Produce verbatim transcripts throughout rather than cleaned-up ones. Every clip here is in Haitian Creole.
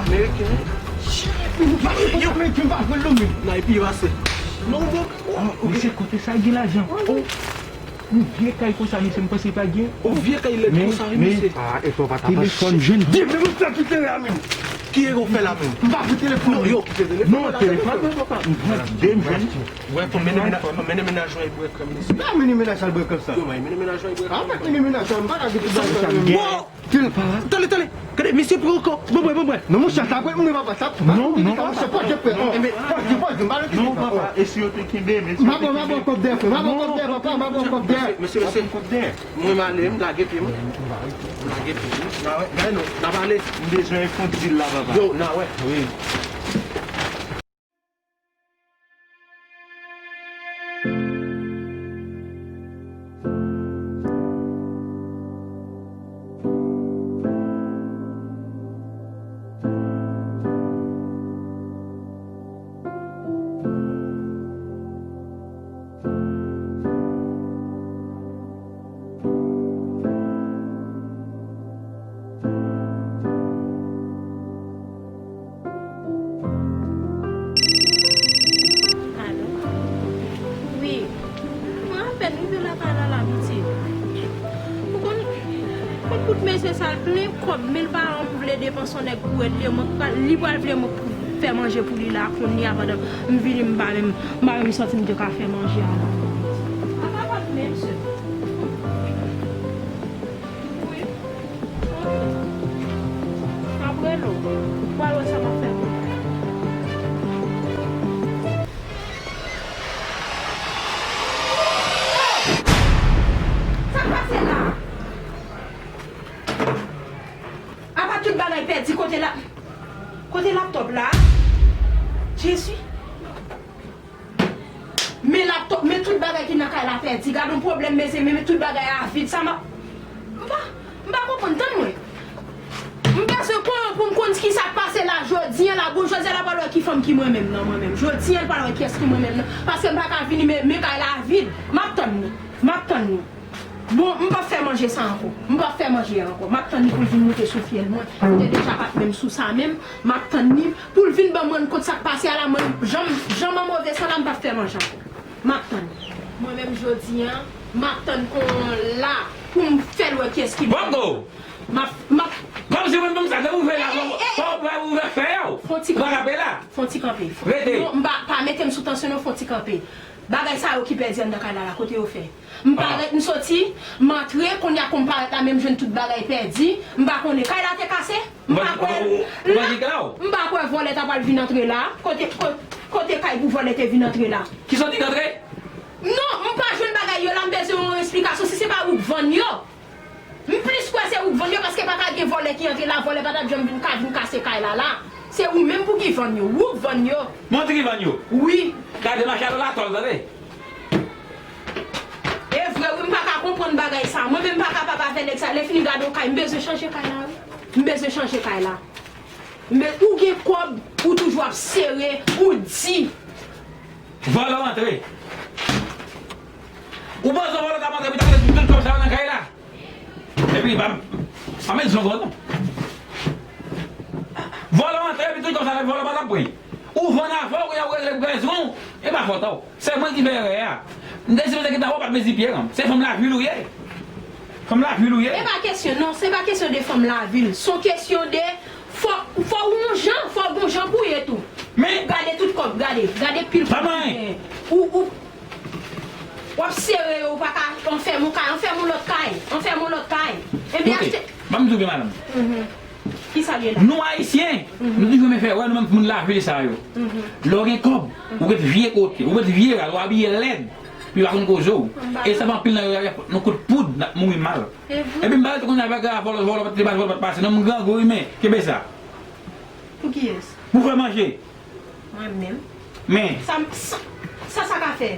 Ameriken. Yo, yo, yo. Ameriken pa vre l non, men. Nan epi pase. Non, bon. Oh, mesye, kote sa gen lajan? Oh. Yon vye kay konsa, mesye, m panse pa gen. Yon vye kay lèd konsa, wi, mesye. Ah, e fò pa ta telefòn jwenn de mil ou fè kite la menm. Ki e ou fè la menm? M pa pou telefòn. Non, yo, kite telefòn. Non, telefòn, non, papa. M jwenn de m jwenn. Wè, fò mennen mennaj, fò mennen mennaj ou al bwè krèm, mesye. Pa mennen mennaj al bwè krèm sa. Yo, mennen mennaj ou al bwè krèm. Ah, pa mennen mennaj sa, m pa ka gen tout bagay sa menm. Bon! Tande, tande. Gade, mesye pran ankò. Bon, bon, bon, bon. Non, monchè, sa vre, mwen, papa, sa. Non, non, papa. Monchè, pa jwe pè. Pòze, pòze, m pa nan kite. Non, papa, e si yo te kenbe, mesye yo te kenbe. M ap ba w kòb dèyè, frè. M ap ba w kòb dèyè, papa, m ap ba w kòb dèyè. Mesye, mesye. Mwen, m ale, m lage pye m. M lage pye m. N a wè, gade nou, n ap ale. M bezwen fè yon ti dil la, papa. Yo, n a wè. Wi. Alo? Wi. Mwen apèn rive lakay la la, pitit. Ou konn, kot bout mesye sa l plen kòb, men l pa janm vle depanse yon nèg pou èd li. Mwen pral, li pral vle mwen pou fè manje pou li la, kounye a, pandan m vini, m pa menm, m pa menm santi m te ka fè manje a la. Apa pa menm, sè? Wi. M ap rele w. W al wè sa m ap fè pou ou. Sa k pase la? Apa tout bagay pèdi, kote la, kote laptòp la? Jezi. Men laptòp, men tout bagay ki nan kay la pèdi. Gad yon pwoblèm, mezanmi, men tout bagay a vid. Sa m ap, m pa, m pa konprann, tann mwen. M bezwen konnen pou m konn ki sa k pase la jodi a la. Bon, jodi a la pral wè ki fanm ki mwen menm nan mwen menm. Jodi a l pral wè kiyès ki mwen menm nan. Paske m pa ka vini, men, men kay la vid. M ap tann nou. M ap tann nou. Bon, m p ap fè manje sa ankò. M p ap fè manje a ankò. M ap tann li pou l vin moute sou fyèl mwen. M te deja pa t menm sou sa menm. M ap tann li pou l vin ban mwen kot sa k pase a la. Mwen, jan m, jan m an move san la, m p ap fè manje ankò. M ap tann li. Mwen menm jodi a, m ap tann kon la pou m fè l wè kiyès ki bon. M ap, m ap. Kòmsi mwen menm sa, lè w ouvè la, fò, fò w ouvè fè yo. Fon ti kanpe. Fon ti kanpe. Rete. Non, m pa, pa mete m sou tansyon non, fon ti kanpe. Bagay sa yo ki pèdi anndan kay la la, kote yo fè? M parèt, m soti, m antre, kounye a kou m parèt la, men m jwenn tout bagay pèdi. M pa konnen, kay la te kase? M pa kwè. Ou pa gen kay la, ou? M pa kwè vòlè ta pral vin antre la. Kote, ko-, kote kay pou vòlè te vin antre la? Kisa w di k antre? Non, m pa jwenn bagay yo la, m bezwen yon esplikasyon. Si se pa ou k vann yo, m plis kwè se ou k vann yo, paske pa ka gen vòlè ki antre la, vòlè pa t ap janm vin ka vin kase kay la la. Se ou menm pou ki vann yo, ou k vann yo. Mwen di ki vann yo? Wi. Gade mache a nan latòl, tande. E vre wi, m pa ka konprann bagay sa. Mwen menm m pa kapab avè nèg sa. Lè fini gade yon kay, m bezwen chanje kay la wi. M bezwen chanje kay la. M be-, ou gen kòb, ou toujou ap sere, ou di. Vòlè w antre. Ou panse vòlè t ap antre, epi t ap met tout kòb sa yo nan kay la? Epi pa, pa met zong non. Vòlè w antre, epi tout kòb sa, vòlè pa t ap pran. Ou vann afè w, kounye a ou regle pou rezon, e pa fòt ou. Se mwen ki fè erè a. M te sipoze kite w pa t mezi pye w. Se fanm lavil ou ye. Fanm lavil ou ye. E pa kesyon, non, se pa kesyon de fanm lavil. Se yon kesyon de fò, fò w yon jan, fò w gon jan pou w ye tou. Men. Gade tout kòb, gade, gade pil kòb. Ou, ou, w ap sere yo, ou pa ka anfèm yon kay, anfèm yon lòt kay, anfèm yon lòt kay. Ebyen, achte. Ban m di w byen, madanm. Kisa l ye la? Nou Ayisyen, nou toujou renmen fè wè nou menm moun lavil sa yo. Lè w gen kòb, ou ret vye kote, ou ret vye ral, ou abiye lèd, pou yo pa konn koze w. E sa fè anpil nan yo, y ap fè nou kout poud, n ap mouri mal. Epi m pa rete konn avèk vòlò, vòlò pa t pase, non, m grangou wi, men kenbe sa. Pou kiyès? Pou fè manje. Mwen menm. Men. Sa, sa, sa, sa ka fè?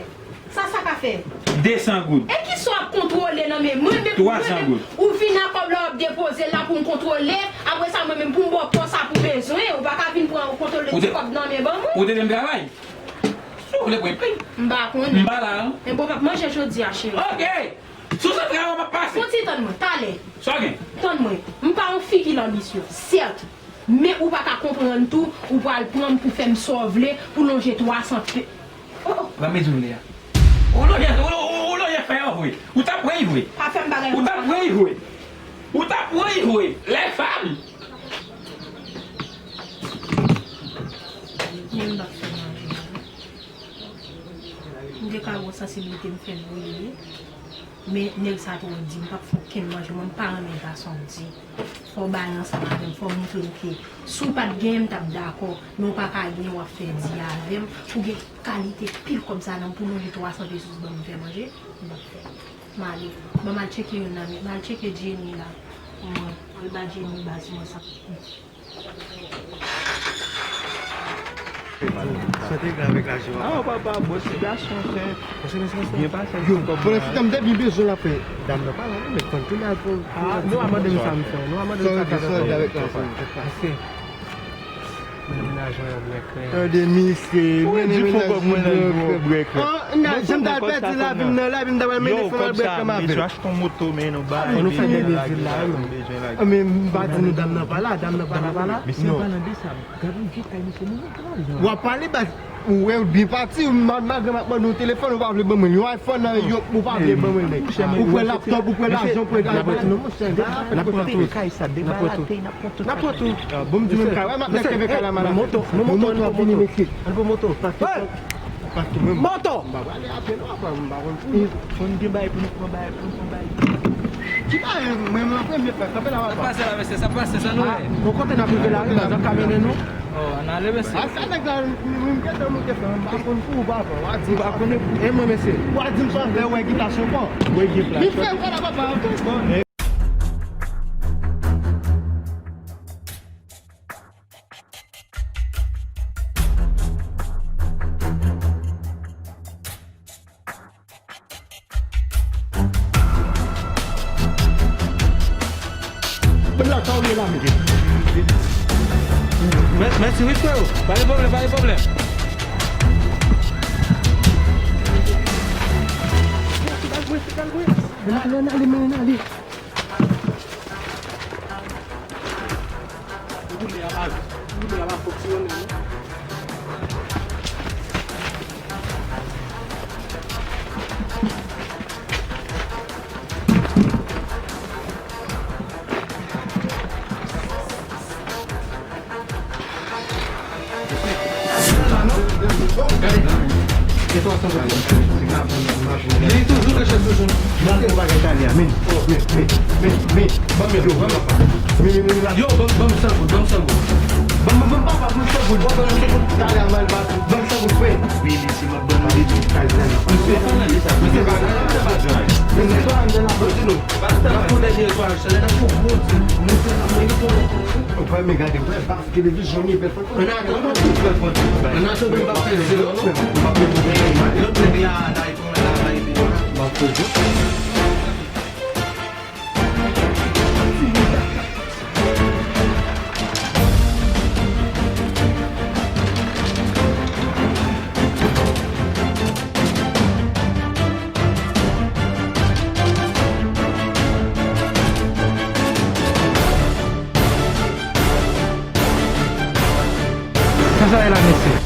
Sa, sa ka fè? Desan goud. E kisa w ap kontwole nan men mwen menm? Twa san goud. Ou vin ak kòb la, w ap depoze l la pou m kontwole. Apre sa, mwen menm, pou m ba w pòs sa pou bezwen, ou pa ka vin pran, kontwole ti kòb nan men ban mwen. Ou te, ou te de m travay? Si w vle pran pri. M pa konnen. M pa la, non. Men bon, w ap manje jodi a, cheri. Ok. Si w se travay, w ap pase. Fon ti tann mwen, talè. Sa w gen? Tann mwen. M pa yon fi ki lanbisyon, sèt. Men ou pa ka konprann tou, ou pral pran m pou fè m sa w vle, pou lonje twa san pe. Oh, oh. Ban m di w lè a. Ou lonje, ou, ou, ou lonje fè yo vre. Ou t ap pran l vre. Pa fè m bagay konsa. Ou t ap pran l vre. Ou t ap pran l vre. Lè fam. Men m p ap fè manje non. M te ka gon sansiblite m fè l voye li. Men nèg sa twò di, m p ap fè okenn manje, mwen m pa renmen fason l di. Fò w bay ansanm avè m, fò w montre m ke si w pa t genyen m t ap dakò, men w pa ka genyen w ap fè di avè m, ou gen kalite pil kòb sa nan m pou lonje twa san pesos ban m fè manje, m p ap fè. M ale, ban m al tcheke youn nan men, m al tcheke Jenny la pou mwen, al ba Jenny baz mwen sa. Sante gran avèk lajan. Ah, papa, bon, ti gason, se byen pase. Yo, pandan se tan m te byen bezwen l ap fè dam nan pa la, non, men fanm tounen al pou. Ah, nou a mande m sa m fè, nou a mande m sa m fè. Sante avèk lajan. Pase. Mennen lajan yo bwè krèm. Tande misye, mennen lajan yo bwè krèm. Ah, nan janm t al pèdi lavi m nan, lavi m ta pral mennen fanm al bwè krèm avè l. Yo, kòb sa, mesye, achte yon moto, men nou bay. Fò nou fè dènye vil la, wi. Ah, men m pa di nou dam nan pa la, dam nan pa la. Mesye pa nan de sa. Gad yon vye kay, mesye, nou monte nan li. W ap pale baz, ou wè, ou byen pati, ma-, malgre m ap mande w telefòn, ou pa vle ban mwen l. Yon iPhone, nan, yo, ou pa vle ban mwen l, nèg. Ou pran laptop, ou pran lajan, ou pran gaz. Non, monchè, gad. N ap pran tout. Kay sa, debalate, n ap pran tout. N ap pran tout. Ah, bon, m di menm kay, wè, m ap lève kay la, malade. Moto, moto, moto, moto. An pran moto. Paske menm moto! M pa prale apre non, apa, m pa konn pou. E, fò n gen bagay pou nou pran bagay, pou nou pran bagay. Ki bagay, mwen, mwen, premye frè, kanpe la, papa. Sa pase la, mesye, sa pase, sa nou wè? Ah, bon, kote n ap rive la, wi, la, zòt ka mennen nou? Oh, ann ale, mesye. Ah, sa nèg la, mwen, m gentan moute frè, m pa konn pou ou, papa, w a di m pa konnen pou. E mwen, mesye. W a di m sa fè, wè, gita sou kò. Wè, gita. Li fè, wè, la, papa, bon. Mè-, mèsi wi, freo. Pa gen pwoblèm, pa gen pwoblèm. Ann ale, ann ale, men ann ale. Woulè a pa, woulè a pa fonksyone non. Li toujou nan chèz toujou. Ban m yon bagay talè a, men. Men, men, men, men, ban m yo, ban m apa. Men, men, men, la. Yo, ban m, ban m san goud, ban m san goud. Ban m, ban m papa, ban m san goud. Bon, ban m san goud talè a, man, ban m san goud, frè. Wi, li se m ap ban nou de tou. Misye, misye pa nan, misye pa nan. Misye pa nan, ban m di nou. N ap fè yon dènye etwal, se lè n ap fè yon gwo di. Misye pa nan. Ou pa renmen gade, frè, pa televizyon, ni bèl foto. Ann atandan, ann atandan, m p ap fè zero non. M p ap fè zero. Lòt nèg la, la, epi la, la, epi la. M ap fè zero. Sa sa ye la, mesye?